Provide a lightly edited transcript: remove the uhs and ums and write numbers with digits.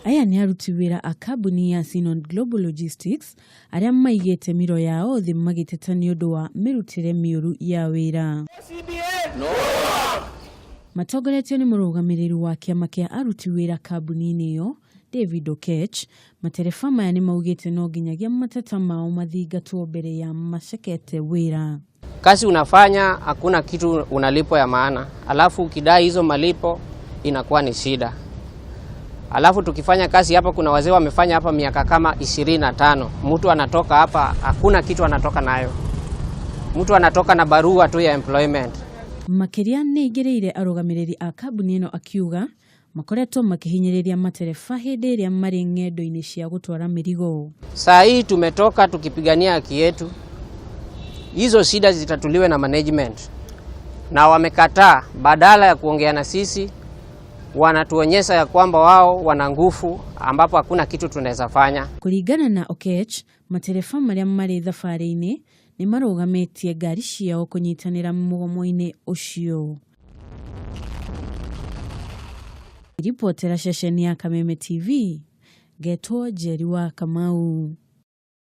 Aya nĩ aruti wĩra a kambuni ya Sinon Global Logistics arĩa maigĩte mĩro yao thĩ magĩteta nĩ ũndũ wa mĩrutĩre mĩũru ya wĩra. Matongoretio nĩ mũrũgamĩrĩri wa kĩama kĩa aruti wĩra kambuni-inĩ ĩyo David Okech, matereba maya nĩ maugĩte no nginyagia mateta mao mathingatwo mbere ya macekete wĩra. Kazi unafanya hakuna kitu unalipwa ya maana, alafu ukidai hizo malipo inakuwa ni shida. Alafu tukifanya kazi hapa, kuna wazee wamefanya hapa miaka kama 25, mtu anatoka hapa hakuna kitu anatoka nayo, mtu anatoka na barua tu ya employment. Makĩria nĩ aingĩrĩire arũgamĩrĩri a kambuni ĩno akiuga makoretwo makĩhinyĩrĩria matereba hĩndĩ ĩrĩa marĩ ng'endo-inĩ cia gũtwara mĩrigo. Saa hii tumetoka tukipigania haki yetu, hizo shida zitatuliwe na management, na wamekataa. Badala ya kuongea na sisi, wanatuonyesha ya kwamba wao wana nguvu, ambapo hakuna kitu tunaweza fanya. Kũringana na Okech, matereba marĩa marĩ thabarĩ-inĩ nĩ marũgamĩtie ngari ciao kũnyitanĩra mũgomo-inĩ ũcio. Ribotera ceceni ya Kameme TV, ngetwo Njeri wa Kamau.